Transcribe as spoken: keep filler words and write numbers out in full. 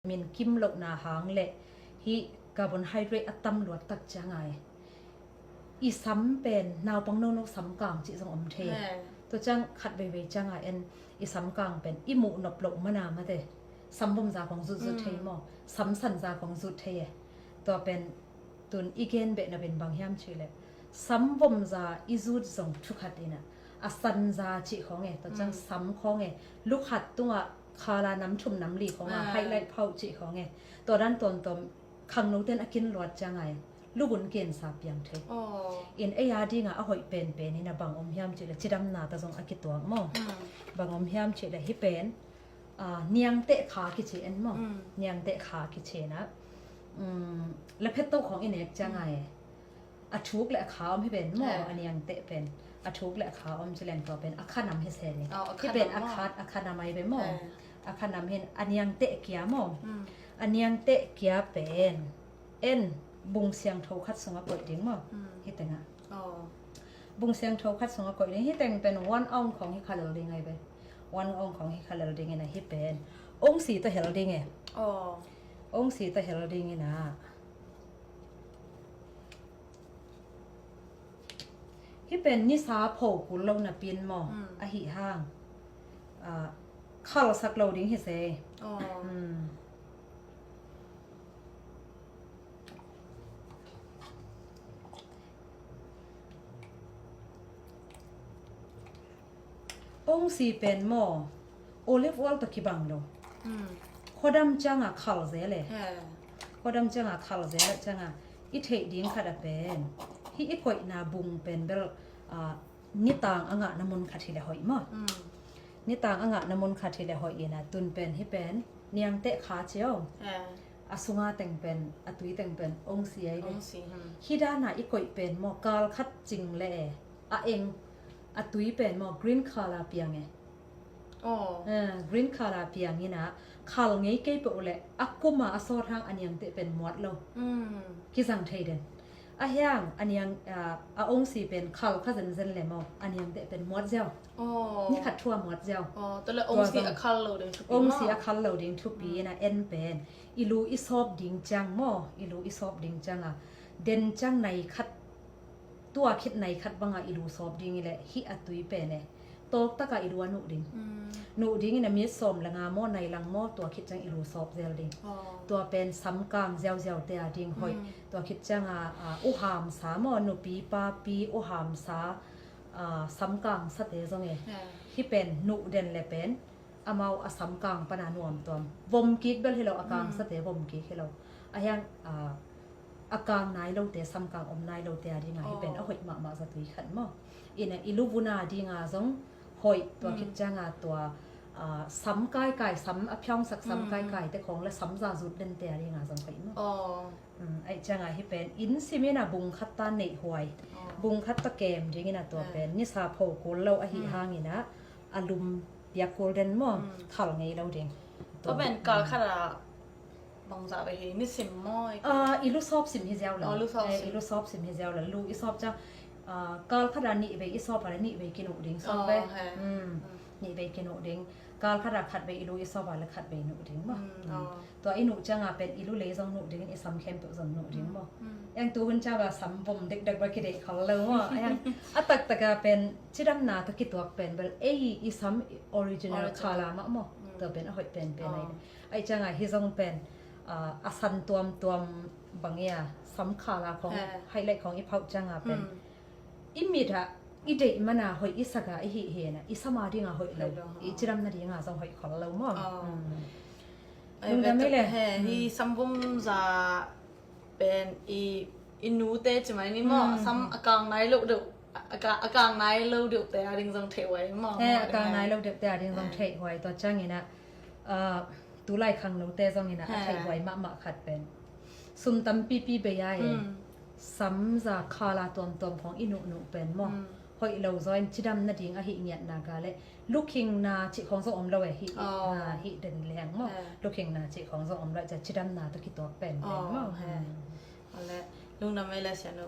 min kim lohna hang le hih carbohydrate a tam luat tak ciang ai. I sam pen naupang nono sam kang cih zong om thei. He. Tua ciang khat veivei ciang a en i sam kang pen i muh nop loh mana mate. Sam vom za kong zut zut thei maw. Sam san za kong zut thei e. Tua pen tun i gen beh na pen bang hiam cih leh sam vom za i zut zong thukhat ina a san za cih khong e. Tua ciang sam khong e. Lukhat tungah khala nam thum nam li khong a highlight phauh cih khong e. Tua dan tuamtuam khangno ten a kin luat ciang ai lubun kensa piang thei. In ei a dinga a hoih penpen ina bang om hiam cih le cidamna ta zong a kituak maw. Bang om hiam cih le hih pen niangteh kha kici en maw. Niangteh kha kici na laphet toh khong i nek ciang ai a thuk le a kha om hi pen maw. A niangteh pen a thuk le a kha om ci leng tua pen a kha nam hi se ni. Hih pen a khat a kha nam ai pen maw. A kha nam hin a niangteh kia maw. A niangteh kia pen en bung siangtho khat sungah koih ding maw. Hih tengah bung siangtho khat sungah koih ding. Hih teng pen one ounce khong hi kha lel ding ai pen. One ounce khong hi kha lel ding ina hih pen ongsi ta hel ding e. Ongsi ta hel ding ina hih pen nisa pho kul lo napi in maw. Ahi hang khalsak lo ding hi se. Ongsi pen maw olive oil tawh kibang lo. Khuadam cianga khal zel e. Khuadam cianga khal zel e cianga i theih ding khat a pen hih i koihna bung pen bel nitang a ngahna mun khat hi le hoih maw. Nitang a ngahna mun khat hi le hoih ina tun pen hih pen niangteh kha cio. A sunga teng pen a tui teng pen ongsi ai ve. Hih dana i koih pen maw kal khat cing le e a eng a tui pen maw green color piang e. Green color piang ina khal ngei kei peuh le a kuma a sawt hang a niangteh pen muat lo. Kizang thei den. A hiang a niang a ongsi pen khal kha zenzen le maw a niangteh pen muat ziau. Ni khat thua muat ziau. Tua le ongsi a khal lo ding thupi ina en pen i lu i sawp ding ciang maw i lu i sawp ding cianga den ciang nai khat tua khit nai khat banga i lu sawp ding i le hih a tui pen e. Tawk taka i lu a nuh ding. Nuh ding ina mit sawm le nga maw nai lang maw tua khit ciang i lu sawp zel ding. Tua pen samkang ziauziau te a ding hoih. Tua khit cianga uhamsa maw nupi papi uhamsa samkang sate zong e. Hih pen nuh den le pen amau a samkang pana nuamtuam vom kik bel hi lo a kang sate vom kik hi lo. A hiang a kang nai lote samkang om nai lote a dinga hih pen a hoih mahmah zatui khat maw. Ina i luvuna dinga zong hoih tua khit cianga tua sam kaikai sam a phiaungsak sam kaikai te khong le sam za zut dente a dinga zong hoih maw. Aih cianga hih pen inn simina bung khat ta neih huai bung khat ta kem dingina tua pen nisa pho kul lo ahi hangina a lum piak kul den maw. Khal ngei lo ding. Tua pen kal khat a bangzah ve hi ni sim maw. I lu sawp sim hi ziau lo. I lu sawp sim hi ziau lo lu i sawp ciang kal khat a nih vei i sawp a le nih vei kinuh ding sawp ve. Nih vei kinuh ding. Kal khat a khat vei i lu i sawp a le khat vei nuh ding maw. Tua i nuh cianga pen i lu lei zong nuh ding i sam khempeuh zong nuh ding maw. Eng tu hun cianga sam vom dekdek ba kideih khol lo maw. Eng a taktaka pen cidamna ta kituak pen bel ei i sam original khala mah maw. Tua pen a hoih pen pen ai. Aih cianga hi zong pen a san tuamtuam bang ia sam khala khong haih laih khong i phauh cianga pen i mit ah i deih mana hoih i saka i hih hena i sama dinga hoih lo i cidamna dinga zong hoih khol lo maw. Lungdam hi le hi samvum za pen i i nute ci mai ni maw. Sam a kang nai lo deuh a kang nai lo deuh te a ding zong theih huai maw. He a kang nai lo deuh te a ding zong theih huai tua ciangina tulai khangnote zongina a theih huai mahmah khat pen sum tampipi bei a e. Samza khala tuamtuam khong i nuhnuh pen maw. Hoih lo zaw in cidam nading ahi ngiatna ka le lukhingna cih khong zong om lo e hih den leng maw. Lukhingna cih khong zong om lo e cia cidamna tawh kituak pen pen maw. Lungdam ei le sianu.